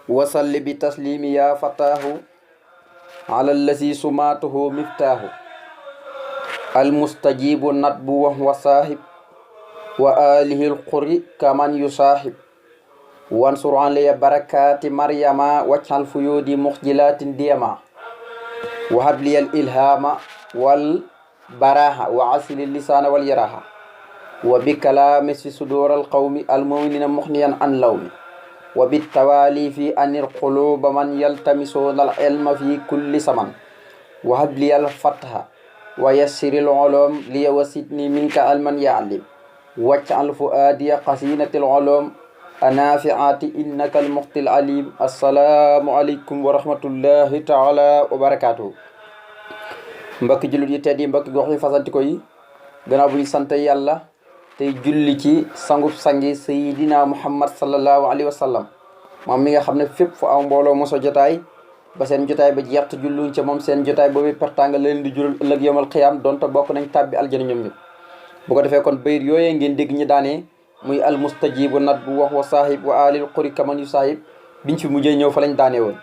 wasalli bi taslimi ya fataahu ala allazi sumaatuhu miftaahu almustajibu natbu wa saahib wa alihi alquri kaman yusaahib wansur alayya barakati maryama wajhal fuyudi muxjilatin diyama wa habliya al ilhama wal baraha wa asili lisana wal yaraha wa bi kalami fi sudur al qawmi al muminina muxniyan an lawmi wa bi tawali fi anil quluba man yaltamisuna al ilma fi kulli saman wa habliya al fatha wa yassir al ulum liya wasidni minka alman ya'lim waj'al fuadiya qasinati al ulum anafiati innaka al muxtil alim. assalaamu aleykum wa rahmatullahi taala wa barakatuhu. mbokki jullit yi tedd yi, mbokki gox yi fasanti ko yi, gannaaw bu ñu sant yàlla tey julli ci sangub sangi sayidina muhammad sallallahu alayhi wa sallam, moom mi nga xam ne fépp fu am mbooloo moso jotaay ba seen jotaay ba jeex te julluñ ca moom seen jotaay boobu pertanga leen di jural ëllëg yomal xiyaam donte bokk nañ tàbbi aljana ñoom ñëpp. bu ko defee kon bayit yooyee ngeen dégg ñi daanee muy al mustajibu nat bu wax wa saahib wa alil quri kaman yu saahib biñ fi mujjee ñëw fa lañ daanee woon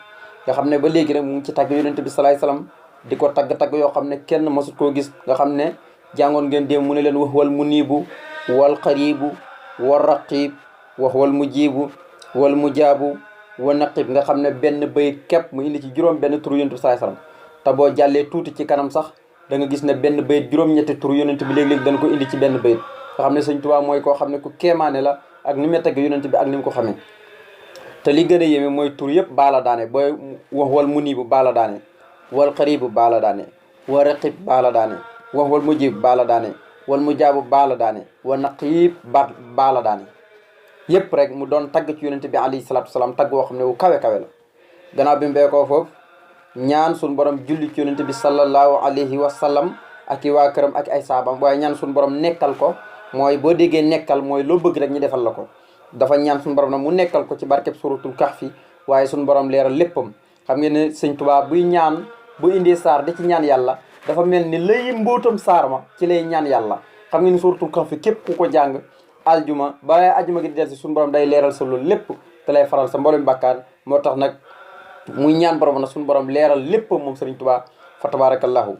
nga xam ne ba léegi nag mu ngi ci tagg yonent bi salaay salaam di ko tagg-tagg yoo xam ne kenn masut koo gis nga xam ne jàngoon ngeen dem mu ne leen wax wal muniibu wal qaribu wal raqib wax wal mujibu wal mujaabu wa naqib nga xam ne benn bayit képp mu indi ci juróom benn turu yonent bi salaay salaam te boo jàllee tuuti ci kanam sax da nga gis ne benn bayit juróom-ñetti turu yonent bi léeg-léeg dana ko indi ci benn bayit nga xam ne sëñ Tuubaa mooy koo xam ne ku kéemaane la ak ni mu tagg yonent bi ak ni mu ko xamee. te li gën a yéeme mooy tur yëpp baala daane booy wax wal muniibu baala daane wal qaribu baala daane wa raqib baala daane wax wal mujib baala daane wal mujaabu baala daane wa naqib baala daane yëpp rek mu doon tagg ci yonent bi alayhi salaatu wasalaam tagg woo xam ne wu kawe kawe la. gannaaw bi mu beekoo foofu ñaan suñu borom julli ci yonent bi sallallahu alayhi wa sallam ak i waa këram ak ay saabam waaye ñaan suñu borom nekkal ko mooy boo déggee nekkal mooy loo bëgg rek ñu defal la ko. dafa ñaan suñu borom nag mu nekkal ko ci barkeb suratul kahfi waaye suñu borom leeral léppam. xam ngeen ne sëñ Tuubaa buy ñaan bu indee saar di ci ñaan yàlla dafa mel ni lay mbóotam saar ma ci lay ñaan yàlla. xam ngeen ne suratul kahfi képp ku ko jàng aljuma ba aljuma gi di del si suñu borom day leeral sa loolu lépp te lay faral sa mboolem bàkkaar. moo tax nag muy ñaan borom nag suñu borom leeral léppam moom sëriñ Tuubaa fa tabarakallahu.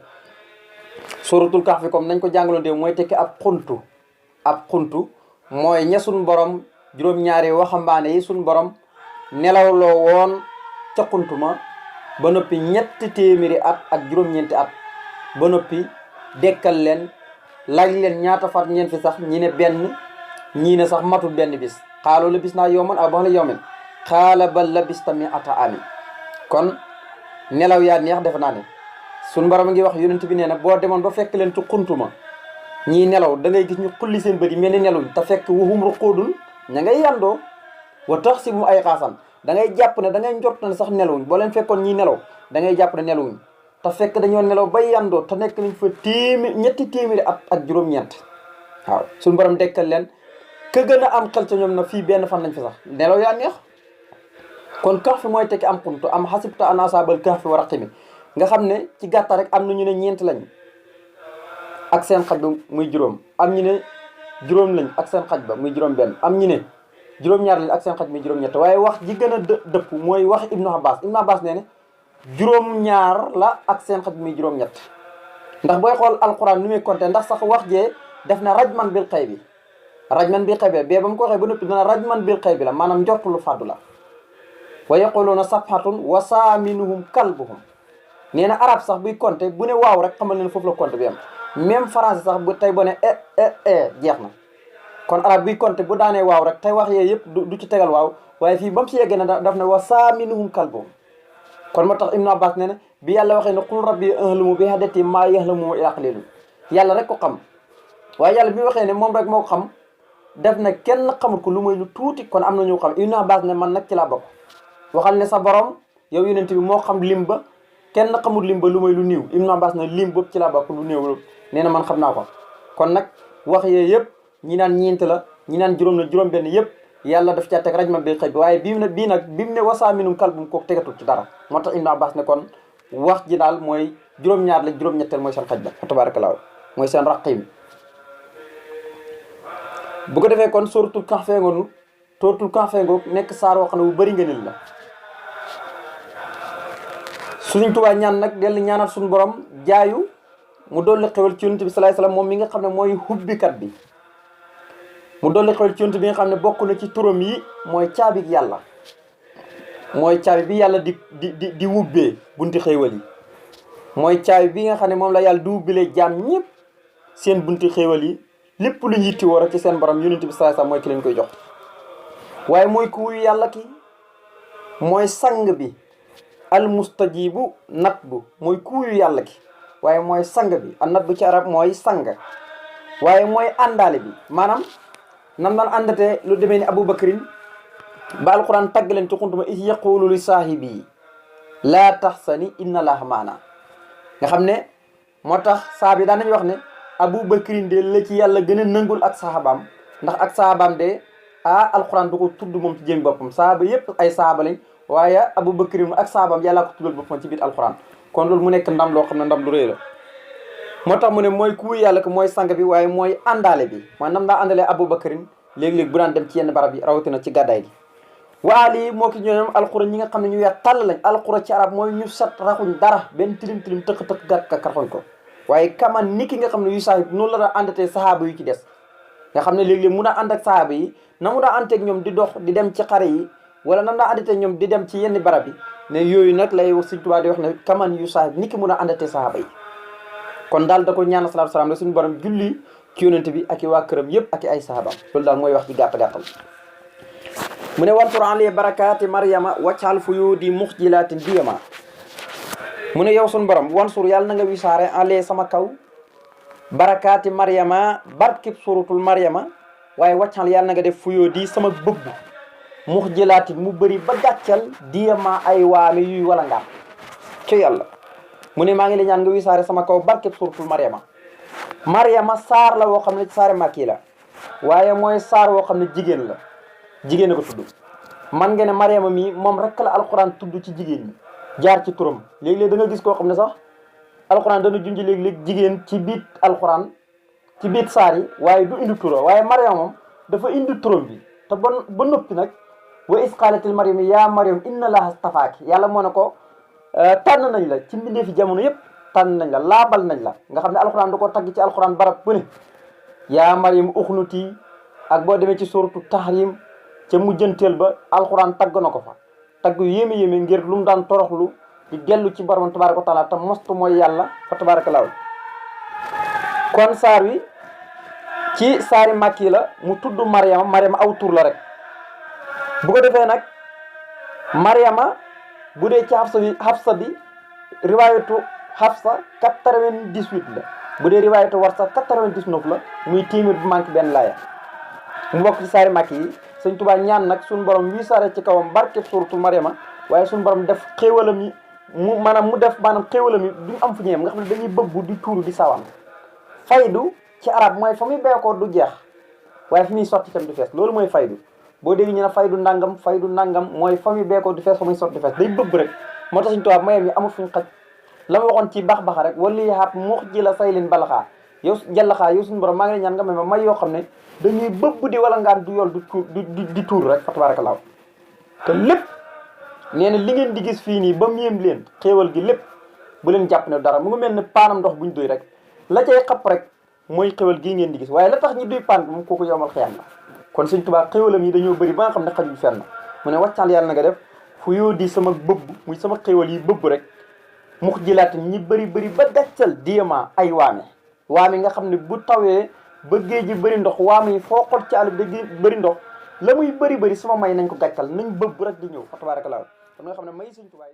suratul kahfi comme nañ ko jàngaloon de mooy tekki ab xuntu mooy ña suñu borom juróom-ñaari waxambaane yi suñu borom nelawloo woon ca xuntuma ba noppi ñetti téeméeri at ak juróom-ñeenti at ba noppi dekkal leen laaj leen ñaata fat ñeen fi sax ñi ne benn ñii ne sax matul benn bis xaaloo la bis naa yowman aw bax la yowmen xaala bal la bis tamit ata ami. kon nelaw yaa neex defe naa ne suñu borom a ngi wax yonent bi nee na boo demoon ba fekk leen ci xuntuma ñii nelaw da ngay gis ñu xulli seen bët yi mel ni neluñ te fekk waxum ruqoodul ña ngay yandoo wa tax si mu ay xaasan da ngay jàpp ne da ngay njort ne sax nelawuñ boo leen fekkoon ñii nelaw da ngay jàpp ne nelawuñ te fekk dañoo nelaw bay yandoo te nekk nañ fa ñetti téeméeri at ak juróom-ñeent. waaw suñu borom dekkal leen ka gën a am xel ca ñoom na fii benn fan lañ fi sax nelaw yaa neex. kon kahfi mooy tekki am xuntu am xasibta an asaabal kahfi wa raqimi nga xam ne ci gàttal rek am na ñu ne ñeent lañ ak seen xaj ba muy juróom, am ñu ne juróom lañ ak seen xaj ba muy juróom benn, am ñu ne juróom-ñaar lañ ak seen xaj muy juróom-ñett. waaye wax ji gën a dëpp mooy wax Ibnu Abbas nee ne juróom-ñaar la ak seen xaj muy juróom-ñett. ndax booy xool alquran nu muy compter ndax sax wax jee def na rajman bil xay bi bee ba mu ko waxee ba noppi dana rajman bil xay bi la maanaam njortu lu fàddu la. wa yaquluuna sabhatun wa saaminuhum kalbuhum nee na arab sax buy compter bu ne waaw rek xamal ne foofu la compter bi am. même français sax bu tey boo ne jeex na. kon arab buy compter bu daanee waaw rek tey wax yee yëpp du ci tegal waaw waaye fii ba mu si yeggee ne daf ne wa saaminuhum kalbuhum. kon moo tax Ibnu Abbas ne bi yàlla waxee ne qul rabbi a'lamu bi iddati maa ya'lamuhum illaa qaliilun yàlla rek ko xam. waaye yàlla bi waxee ne moom rek moo ko xam def na kenn xamul ko lu muy lu tuuti kon am na ñu xam. Ibnu Abbas ne man nag ci laa bokk. waxal ne sa borom yow yonent bi moo xam lim ba kenn xamul lim ba lu may lu niiw. Ibnu Abbas ne lim boobu ci laa bokk lu néew nee na man xam naa ko. kon nag wax yee yëpp ñi naan ñeent la ñi naan juróom la juróom benn yëpp yàlla daf caa teg raj ma bi xëy bi waaye bii nag bi mu ne wasaa minum kalbum kooku tegatul ci dara. moo tax Ibnu Abbas ne kon wax ji daal mooy juróom-ñaar la juróom-ñetteel mooy seen xaj ba fa tabaarakallaahu mooy seen raqim. bu ko defee kon suratul kahfi ngoonu nekk saar woo xam ne bu bëri ngëneel la Sëriñ Tuubaa ñaan nag dellu ñaanal suñu borom jaayu mu dolli xewal ci yonent bi salaay salaam moom mi nga xam ne mooy hubbikat bi mu dolli xewal ci yonent bi nga xam ne bokk na ci turam yi mooy caabi yàlla mooy caabi bi yàlla di wubbee bunti xéewal yi mooy caabi bi nga xam ne moom la yàlla di wubbilee jaam ñëpp seen bunti xéewal yi lépp lu ñu yitti woo rek ci seen borom yonent bi salaay salaam mooy ki leen koy jox waaye mooy ku wuyu yàlla ki mooy sang bi almustajibu nat bu mooy ku wuyu yàlla ki waaye mooy sang bi a nat bu ci arab mooy sang waaye mooy àndaale bi maanaam nam daan àndatee lu demee ni Abubakrin ba alquran tagg leen ci xuntuma is yaqulu li saahibi laa taxsani inna laaha maana nga xam ne moo tax sahaaba yi daan nañu wax ne Abubakrin de la ci yàlla gën a nangul ak sahabaam ndax ak sahabaam de alquran du ko tudd moom ci jëm boppam sahaaba yépp ay sahaaba lañ waaye Abubakrin ak sahabaam yàlla ko tuddal boppam ci biir alquran kon loolu mu nekk ndam loo xam ne ndam lu rëy la moo tax mu ne mooy ku yàlla ko mooy sang bi waaye mooy àndaale bi maanaam daa àndalee Abubakrin léegi-léegi bu daan dem ci yenn barab yi rawatina ci gàddaay gi waali moo ki ñoom alxura ñi nga xam ne ñu weex tàll lañ alxura ci arab mooy ñu set raxuñ dara benn tilim tëq gàtt ka karxuñ ko waaye kaman ni ki nga xam ne yu saahib noonu la daa àndatee sahaaba yu ci des nga xam ne léegi-léegi mu daa ànd ak sahaaba yi na mu daa ànteeg ñoom di dox di dem ci xare yi wala nam daa àndatee ñoom di dem ci yenn barab yi ne yooyu nag lay wax Sëriñ Tuubaa di wax ne kaman yu saahib ni ki mu daa àndatee sahaaba yi kon daal da ko ñaan salaatu salaam la suñu borom julli ci yonent bi ak i waa këram yëpp ak i ay sahabaam loolu daal mooy wax ci gàttal mu ne wantur ali barakaati maryama waccal fuyudi muxjilatin diyama mu ne yow suñu borom wansur yàlla na nga wisaare ali sama kaw barakaati maryama barkib suratul maryama waaye waccal yàlla na nga def fuyudi sama bëbb muxjilatin mu bëri ba gàccal diyama ay waame yuy wala ngaam ci yàlla mu ne maa ngi la ñaan nga wisaare sama kaw barkeb suratul maryama saar la woo xam ne saare màkki la waaye mooy saar woo xam ne jigéen la jigéen a ko tudd man nga ne maryama mi moom rek la alxuraan tudd ci jigéen ñi jaar ci turam léeg-léeg da nga gis koo xam ne sax alxuraan dana junj léeg-léeg jigéen ci biit alxuraan ci biit saar yi waaye du indi tura waaye maryama moom dafa indi turam bi te ba noppi nag wa is qaalatil maryam yaa maryam inna laaha stafaaki yàlla moo ne ko tànn nañ la ci mbindeefi jamono yëpp tànn nañ la laabal nañ la nga xam ne alxuraan da koo tagg ci alxuraan barab bu ne yaa maryam uxnuti ak boo demee ci suratu tahrim ca mujjanteel ba alxuraan tagg na ko fa tagg yu yéeme ngir lu mu daan toroxlu di dellu ci borom tabaraka wa taala te mostu mooy yàlla fa tabaraka laaw kon saar wi ci saari màkki la mu tudd maryama aw tur la rek bu ko defee nag maryama bu dee ci Hafsa bi riwaayatu Hafsa 98 la bu dee riwaayatu Warsa 99 la muy téeméer bu manqué benn laaya mu bokk ci saari màkki yi Sëñ Tuubaa ñaan nag suñu borom wii saare ci kawam barkeb suratu maryama waaye suñu borom def xéewalam yi mu def xéewalam yi duñu am fu ñeem nga xam ne dañuy bëggu di tuuru di sawan faydu ci arab mooy fa muy beekoo du jeex waaye fi muy sotti tam du fees loolu mooy faydu boo dégg ñu ne faydu nangam mooy fa muy beekoo du fees fa muy sotti du fees day bëgg rek moo tax Sëñ Tuubaa mayam yi amul fuñ xaj la ma waxoon ci bax-baxa rek wali haat mux ji la saylin balaxaa yow jallaxaa yow suñu borom maa ngi lay ñaan nga may ma may yoo xam ne dañuy bëbb di wala ngaan du yool di tuur rek fa tabarakallah te lépp nee na li ngeen di gis fii nii ba mu yéem leen xéewal gi lépp bu leen jàpp ne dara mu ngi mel ne paanam ndox buñ doy rek la cay xapp rek mooy xéewal gii ngeen di gis waaye la tax ñu duy paan bi moom kooku yomal xeyam la kon Sëñ Tuubaa xéewalam yi dañoo bëri ba nga xam ne xajul fenn mu ne wàccal yàlla na nga def fu yoo di sama bëbb muy sama xéewal yi bëbb rek mux jilaat ñi bëri ba gàccal diyama ay waame nga xam ne bu tawee ba géej gi bëri ndox waame yi foo xol ci àll bi da bëri ndox la muy bëri sama may nañ ko gàccal nañ bëbb rek di ñëw fa tabarakallah xam nga xam ne may Sëñ Tuubaa